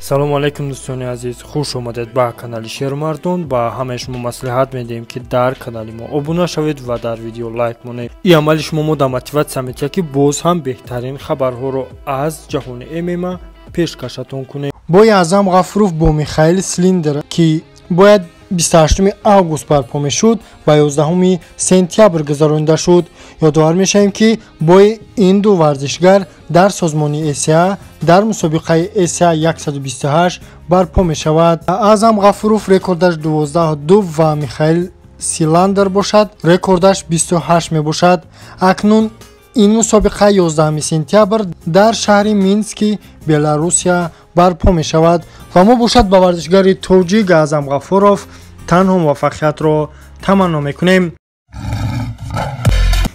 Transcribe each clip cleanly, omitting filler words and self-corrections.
Салому алайкум дӯстони азиз, хуш омадед ба канали Шермардон. Ба ҳамаи шумо маслиҳат медиҳем, ки дар канали мо обуна шавед ва дар видео лайк монед. Ин амали шумо мо да мотиватсия метиҳад, ки боз ҳам беҳтарин хабарҳоро аз ҷаҳони ММА пешкашатон кунем. Бои Аъзам Ғафуров бо Михаил Силиндер, ки бояд 28 август барпо мешуд, ба 11 сентябр гузаронида шуд. Ёдовар мешавем, ки бои ин ду варзишгар дар созмони ЭСА дар мусобиқаи ЭСА 128 барпо мешавад. Аъзам Ғафуров рекордаш 12-2 ва Михаил Силандер бошад, рекордаш 28 мебошад. Акнун ин мусобиқа 11 сентябр дар шаҳри Мински Беларусия барпо мешавад ва мо бошад ба варзишгари тоҷик Аъзам Ғафуров танҳо муваффақиятро таманно мекунем.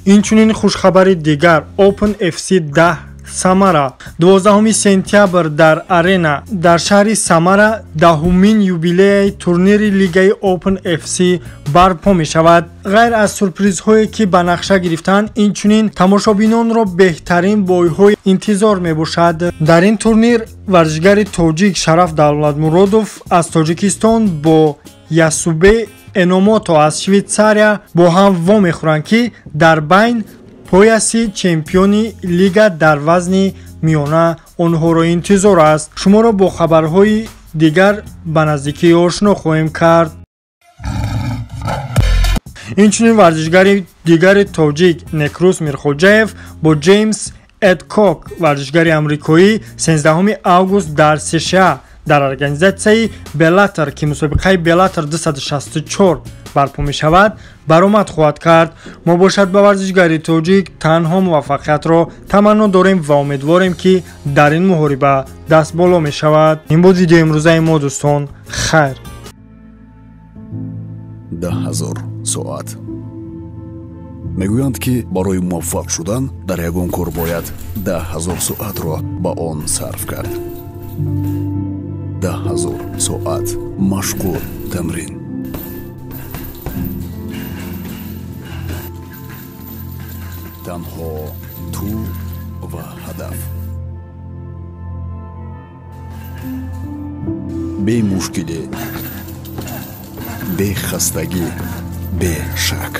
Инчунин хушхабари дигар Open FC 10 Самара 12 сентябр дар арена дар шаҳри Самара даҳумин юбилеи турнири лигаи Open FC барпо мешавад. Ғайр аз сюрпризҳое, ки ба нақша гирифтанд, инчунин тамошобинонро беҳтарин бойҳои интизор мебошад. Дар ин турнир варзишгари тоҷик Шараф Давлатмуродов аз Тоҷикистон бо Ясубе Эномото аз Швейтсария бо ҳам вомехӯранд, ки дар байн пояси чемпиони лига дар вазни миёна онҳоро интизор аст. Шуморо бо хабарҳои дигар ба наздикӣ ошно хоҳем кард. Инчунин варзишгари дигари тоҷик Некрус Мирхоҷаев бо Ҷеймс Эдкок, варзишгари амрикоӣ, 13 август дар США дар организатсияи Беллатор, ки мусобиқаи Беллатор 264 барпо мешавад, баромад хоҳад кард. Мо бошад ба варзишгари тоҷик танҳо муваффақиятро таманно дорем ва умедворем, ки дар ин муҳориба дастболо мешавад. Ин буд видеои имрӯзаи мо, дӯстон. Хайр. 10 000 соат. Мегӯянд, ки барои муваффақ шудан дар ягон кор бояд 10 000 соатро ба он сарф кард. 10 000 соат машқу тамрин. Танҳо ту ва ҳадаф. Бемушкилӣ, бехастагӣ, бешак.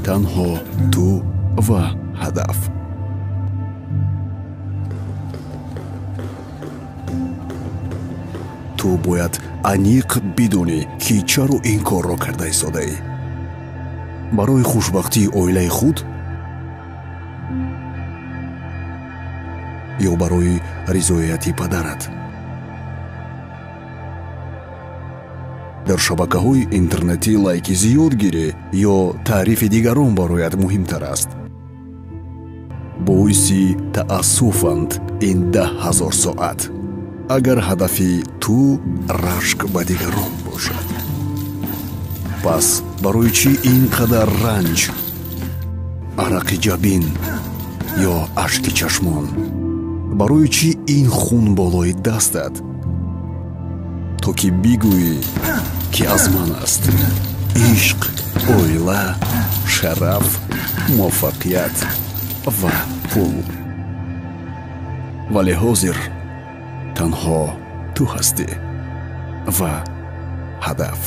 Танҳо ту ва ҳадаф. Ту бояд аниқ бидонӣ, ки чаро ин корро карда истодаӣ. Барои хушбахтии оилаи худ ё барои ризояти падарат. Дар шабакаҳои интернетӣ лайки зиёд гирӣ ё таърифи дигарон барояд муҳимтар аст. Боиси таассуфанд ин 10 000 соат, агар ҳадафи ту рашк ба дигарон бошад. Пас барои чӣ ин қадар ранҷ, арақи ҷабин ё ашки чашмон? Барои чӣ ин хун болои дастат? То ки бигӯӣ, ки аз ман аст ишқ, оила, шараф, муваффақият ва пул. Вале ҳозир танҳо ту ҳастӣ ва ҳадаф.